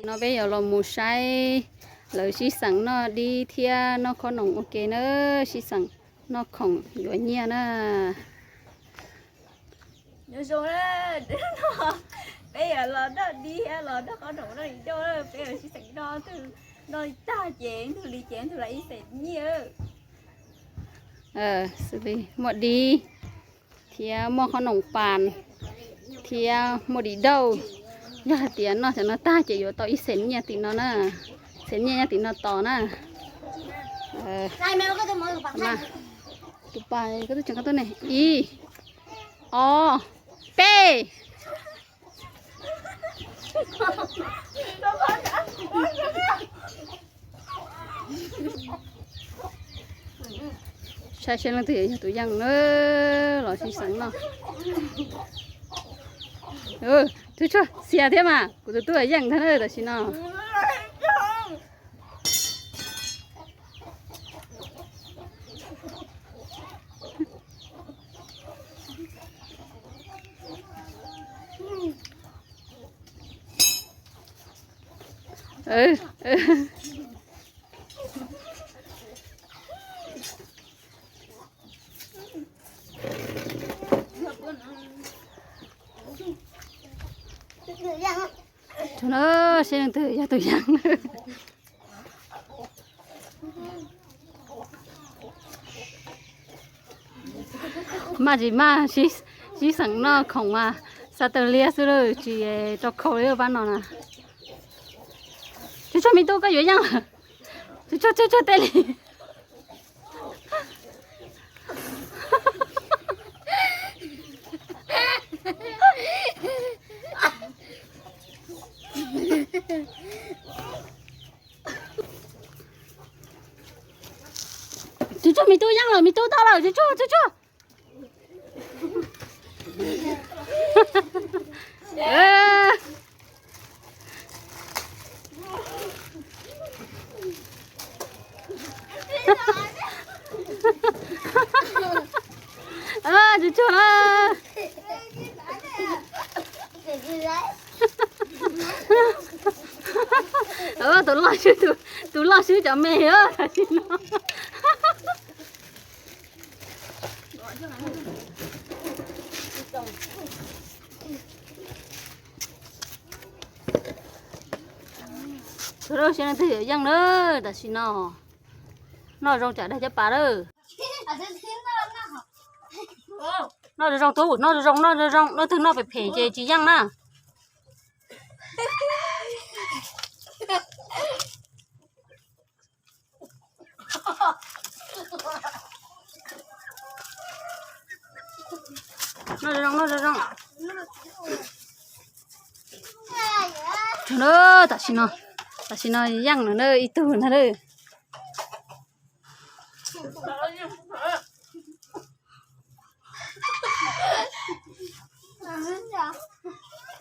No peb yuav los mus saib lawv sib xeem noj dib thiab noj khob noom ua ke na, sib xeem noj khoom yuav nyiaj na. Nyob zoo na, peb yuav los noj dib thiab los noj khob noom noj li doj, peb yuav sib xeem noj, noj li tag ces ib tug li ces ib tug los ib xeem nyiaj. Xws li muaj dib thiab muaj khob noom pas thiab muaj di dauj. Yog hais tias noj cov no tag ces yuav tau ib xeem nyiaj tim no na, xeem nyiaj nyob tim no tos na. Tus pas koj twb tseem koj tuaj ne, ib, ob, peb. Saib seb leej twg yog tus yeej na, los sib xeem noj. Tus tshuaj xiav thiab mas kuv tus tub yeej ntag na tam sim no. Saib leej twg yog tus yeej. Maj tsis maj, sib xeem noj khoom mas xa taw liab xwb lawm, tsis rau khau li pab no na. Tsuag tsuag me tub, koj yuav yeej lawm. Tsuag tsuag, tsuag tsuag tej li. Tsuag tsuag, me tub yeej lawm, me tub tau lawm, tsuag tsuag, tsuag tsuag. Tsuag tsuag na. Tus loj swb, tus loj swb cov me tam sim no. Tsuag, saib leej twg yuav yeej na tam sim no. Noj zoo tsam dag caj pas lawm. Noj zoo zoo tub, noj zoo zoo, noj zoo zoo, leej twg noj phem phem ces tsis yeej na. Noj zoo zoo, noj zoo zoo. Tam sim no, tam sim no yeej lawm na, ib tug ntag na.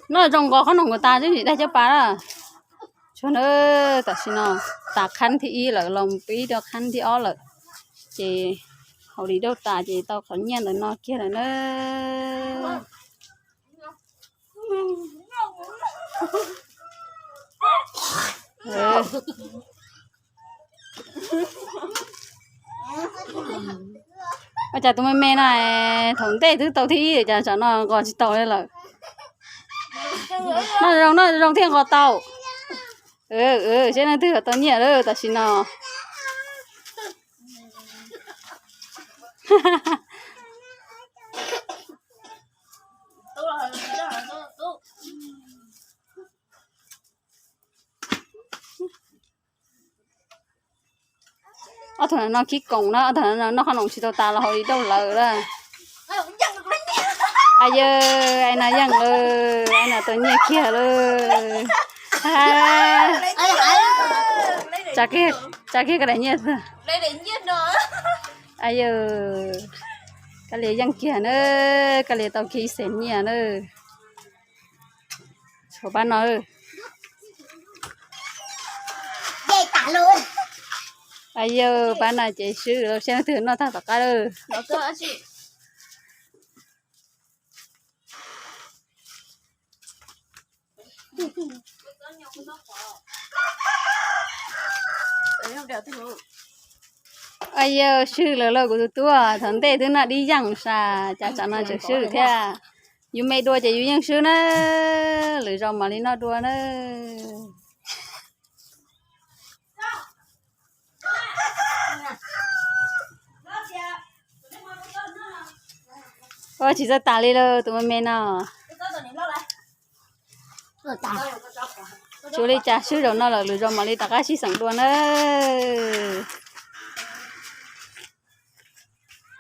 Noj zoo nkaus, khob noom kuv tas twb tsis dag caj pas na. Tsuag na, tam sim no tas khab thib ib lawm, los pib rau khab thib ob lawm, ces haus di dauj tas ces tau qhov nyiaj ntawm no kiag lawm na. Ua cas tus me me no thaum ntej twb tau thib ib, cas tsam no nqos tsis tau li lawm. Noj zoo, noj zoo thiaj nqos tau. Saib leej twg tau nyiaj lawm tam sim no. Ob tug no khib koom na, ob tug no noj khob noom tsis tau tas los haus di dauj lawm lawm. Yawg, ai no yeej lawm, ai no tau nyiaj kiag lawm. Tsa kiag, tsa kiag koj daim nyiaj. Aw, Kab Lia yeej kiag na, Kab Lia tau kiag ib xees nyiaj na. Tshuav pab no. Aw, pab no ces swb lawm, saib leej twg noj tag tom qab lawm. Aw, swb lawm lauj kuv tus tub, thaum ntej twb noj dib yeej sas, cas tsam no tseem swb thiab. Yus me dua ces yus yeej swb na, lwm zaus mam li noj dua na. Ua tsis txawj tas li lauj tus me me no. Tsis ua li cas, swb zaum no lawm, lwm zaus mam li rov qab sib xeem dua nawb.